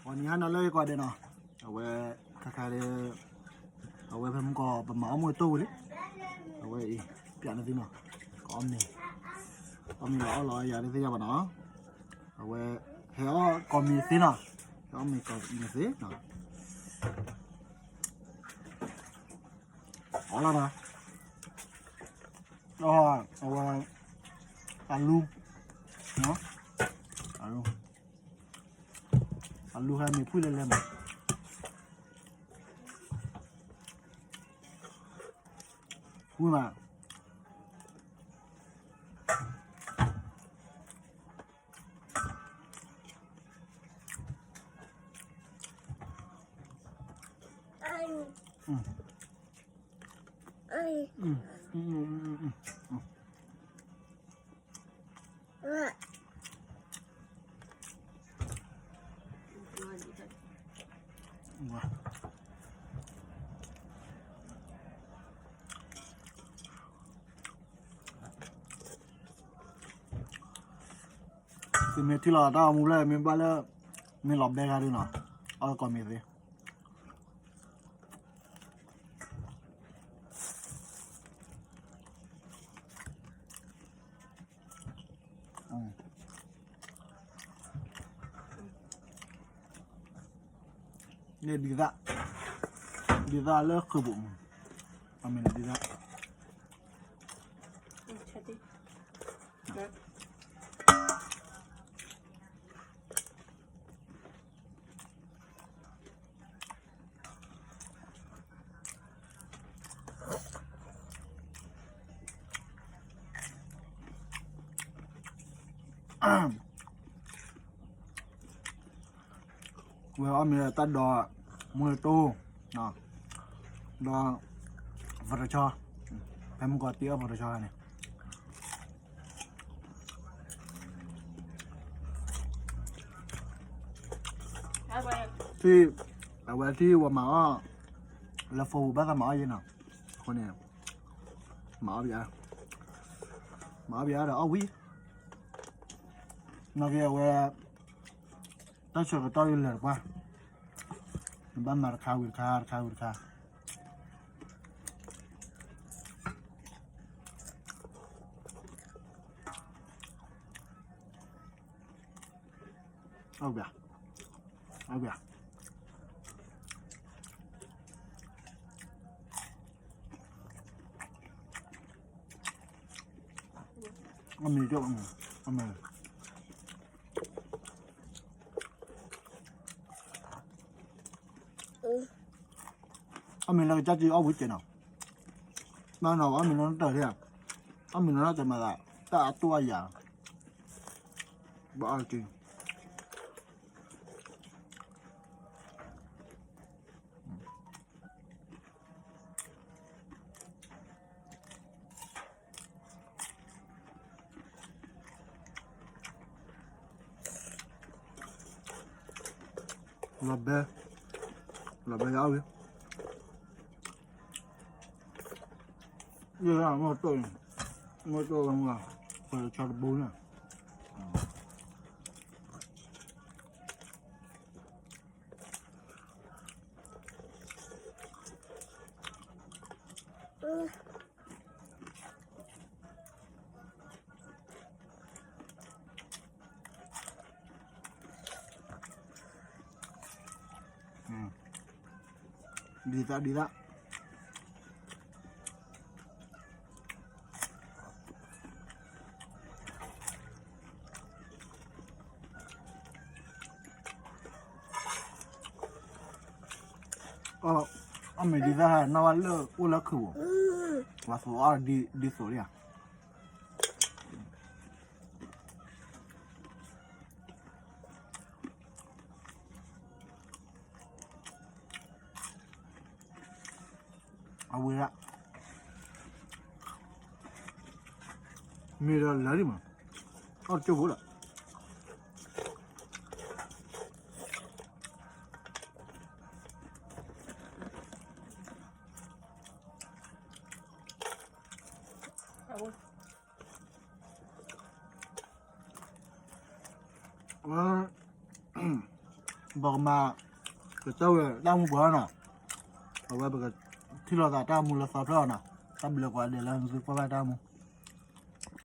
အနံၤဟါနၤလၢကိးဂၤဒဲးနီၤ, အဝဲ ခါခါဒီး အဝဲဖဲမုၢ်ကီၢ် ပမၤအီၣ်မူးတိၢ်ဝံၤလံ, အဝဲအံၤ ပျးန့ၢ်သုနီၤ, ကအီၣ်မ့ၤ, အီၣ်မ့ၤလီၤအီၣ်လီၤယၤဒ်သ့ၣ်ညါဘၣ်နီၤ, အဝဲ ဟဲအီၣ်ကိးမံၤသ့နီၤ, ဟဲအီၣ်မ့ၤကိးမံၤသ့နီၤ, အီၣ်လီၤနီၤ, အဝဲ အလူ အလူ အလူဟဲမ့ၢ်ဖှံလဲၤလဲၤမး, ဖှံမး, သုမ့ၢ်ထံၣ်လီၤတၢ်အီၣ်မူးဖျၢၣ် မ့ၢ်ဘၣ်လၢ မ့ၢ်လီၤဘဲဂၤဒ်နီၤ, အီၣ်ကိးမံၤသ့ န့ၣ်ဒ်သၣ်, ဒ်သၣ်လၢခုးပူၤမး, အမ့ၢ်ဒ်သၣ်, ဝဲအီၣ်မ့ၤတၢ်ဒီး မူးတိၢ်, ဒီး ဖီတဆီ, ဖဲမုၢ်ကီၢ်တ့အီၣ်ဖီတဆီန့ၣ် ထံၣ်, အဝဲထံၣ်ဝဲမၤအီၣ်, လၢဖိပူၤဘၣ်သးမၤအီၣ်ယဲနီၤ, အဃိန့ၣ် မၤအီၣ်ဘၣ်, မၤအီၣ်ဘၣ်ဒီးအီၣ်ဝံၤ, နာ်က့အဝဲ တၢ်ဆၢကတီၢ်ယလဲၤတပှၢ်, နဘၣ်မၤတခါဝံၤတခါ တခါဝံၤတခါ အီၣ်ဘၣ်, အီၣ်ဘၣ်, အမ့ၢ်ကၠီ, အမ့ၢ် အမ့ၢ်လၢကစၢ်က့အီၣ်ဝံၤကဲနီၤ, ဘၣ်နီၤ အမ့ၢ်နီတၢ်တၢၢ်, အမ့ၢ်နီတၢ်တၢၢ်မၤသး, တၢ်အတိၢ်အယၤ, ဘၣ်အီၣ်က့ လီၤဘဲ, လီၤဘဲယအီၣ်ဝံၤ, ယမ့ၢ်တိၢ်, မ့ၢ်တိၢ်ဝဲမူလီၤ, ပှၤဆီတဘိန့ၣ် ဒ်သၣ်ဒ်သၣ်, အီၣ်မ့ၤဒ်သၣ် နီၢ်ဝဲလၢအိၣ်လၢခုးပူၤ, ပှၤသူအီၣ်ဒ်သိးလံဧါ. အဝဲဒၣ် မ့ၢ်ဒီးလၢာ်ဒံးမး, အီၣ်တကၠိၢ်ဖိလီၤ. အဝဲ ပကမၤ ကတၢၢ်ဝဲတၢ်မူပှၤနီၤ, အဝဲပကထံၣ်လိာ်သးတၢ်မူလၢသီဖျၢၣ်အီၤနီၤ, တၢ်ဘျုးကိးဂၤဒဲးလၢသုကွၢ်ဘၣ်တၢ်မူ,